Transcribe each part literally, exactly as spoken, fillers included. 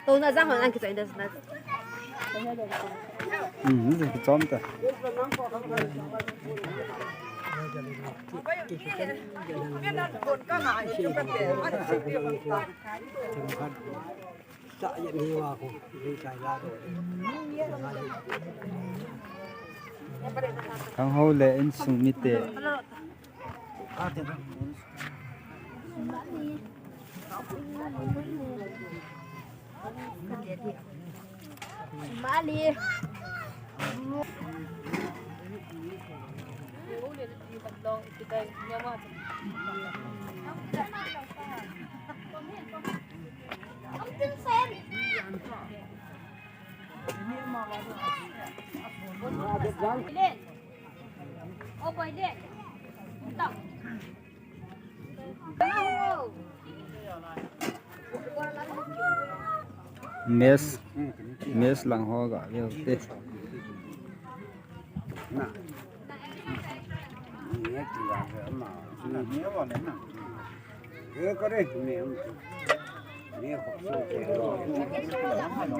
Tuna jang hon an kichoi das na. Hmm, kichom ta. Thangho le insung mite. Mali. Mes, mes lang ho ga veu te.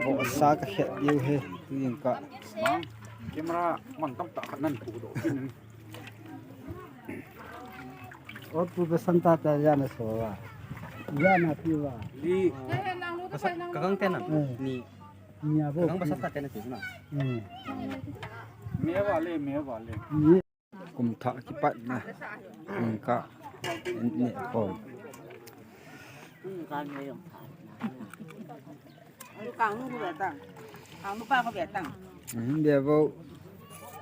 Ho sa ka khet diu he, tu jing ka. Mang, camera mang tam tah khat nan pu doh kin. O pu ba san ta ta ya na so wa. Ya na pi wa. Li. Ka kang te na. Eh. Ni. Ni a bo. Ka kang ba san ta te na te na. Eh. Me wa le, me wa le. Ni. Kum thah kipat na. Kum ka. Ni ko. Kum ka ni yong thah. Lu kang lu ku be tang. Kang lu pa ku be tang. Hmm, be bo.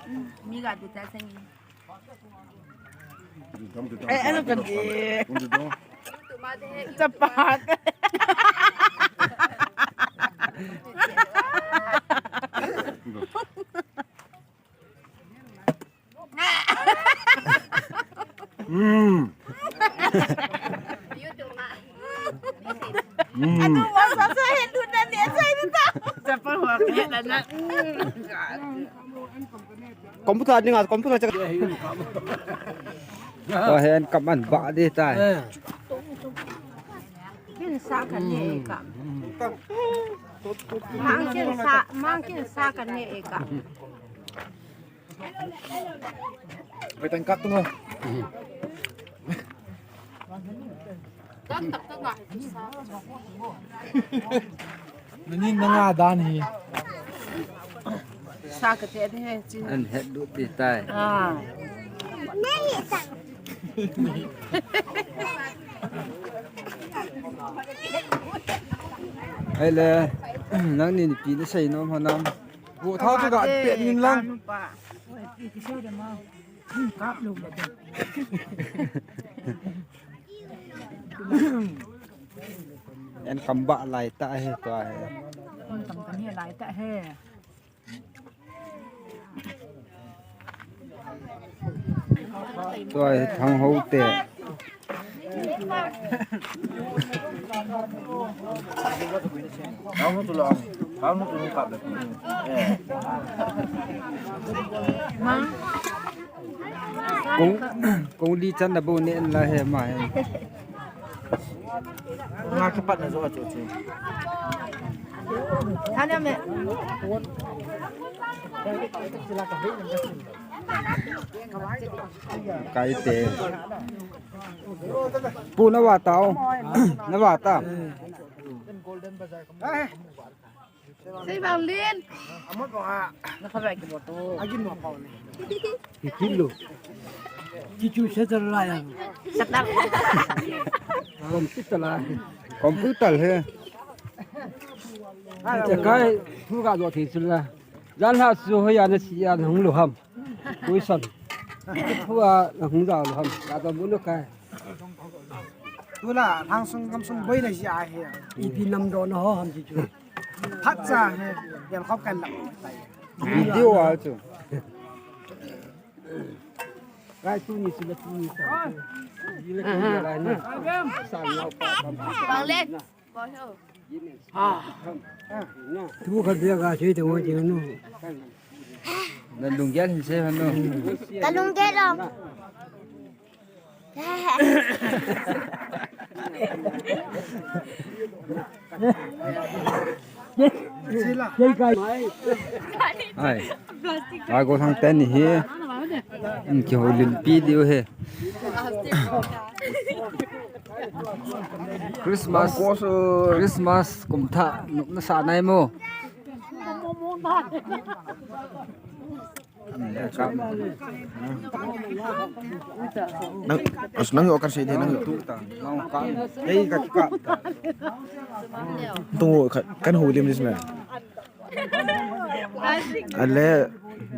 Hmm, mi ga di ta sang. Eh, ano ka di? Chapat. Hmm. Hmm. Computer ni nga, computer check. To hen kaman ba di tai. Kin sa kan ni ka. Mang kin sa, mang kin sa kan ni ka. Oi, tang kat tu mo. Nani nanga dan hi. Sa ka te de he chi. An het du ti tai. Ah. Ai le, nang ni ni pi ni sei nom ho nam. Gu thau chu ga pet nin lang. En kam ba lai ta he to he. Kon kam kan he lai ta he. Tua hi thang ho te. Kong, kong li chan na bo ne en la he ma he. Nga kipat na jo chu chu. Thane me. Kai te. Pu na va ta o. Na va ta. Sei bang lin. Amot ko ha. Na kha bai ki mo to. Agi mo pa ni. Ki kilo. Ki chu se tar la ya. Satar. Computer la. Computer he. Te kai thu ga do thi chu la. Jan ha su ho ya na si ya hung lo ham. Kuisan. Thu a na hung da lo ham. Ya to bu lo kai. Tula, lhangsung kamsung boina ji ahi. Ipi nam do na ho ham ji chu. Phatcha he, yal khop kan la. Video a chu. Kai tu ni chu la tu ni sa. Ji la tu la ni. San lau pa. Bang le. Bang ho. Ah. Tu kha dia ga che te wo ji nu. Na lunggel hin sei hon no. Ka lunggel lo. Ai. Ai, go thang ten hi. Kihoulimpi diu he. Christmas, Christmas kum thah nop nasa nai mo. Nang, as nang yo kan sei de nang yo. Ei ka ka. Tu kan houlim dis me. Ale,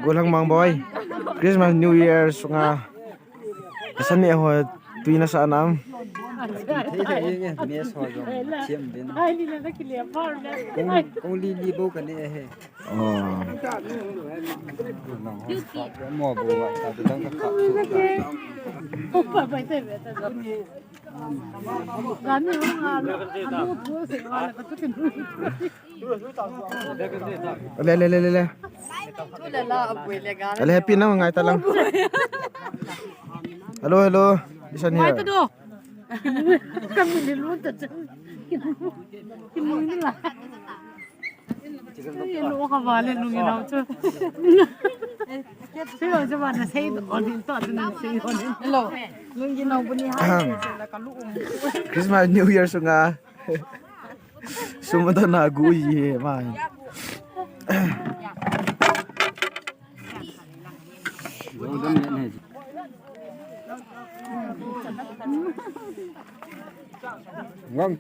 golang mang boy. Christmas, New Year sunga. Asan ni ho tui nasa nam. Thei thei nge, mes ho jong thiam din. Ai, ni na ki le par na. Kong, kong li li bo ka ne he. Oh. Mo bo wa ta dang ka kha. Pa pa te be ta. Ga ni ho nga. Anu tu se wa ka tu kin. Le, le, le, le, le. Ale, happy na ngai ta lang. Hello, hello. Listen here. Ngai ta do. Kami ni lu ta. Kinu ni la. Ye lo ka ba le lu ni na chu. Hello. Lu ni na bu ni ha. Christmas, New Year sunga. Sumata na gu ye mai. Ngong.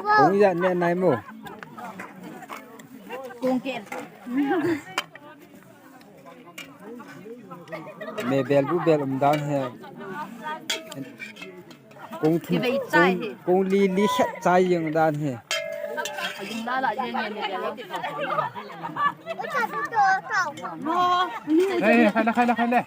Kong ya ne nai mo. Kong ke. Me bel bu bel um dan he. Kong thu, kong, kong li li khat chai jeng dan he. Hey, khai le, khai le, khai le.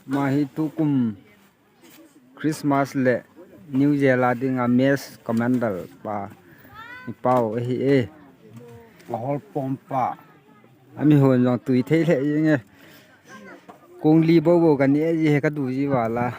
Mahi tukum. Christmas le New Year la dinga mess commander pa. Ni pau ahi e. Ahol pom pa. Ami hon jong tui thei le inge. Kong li bo bo ka ni e ji he ka du ji wala.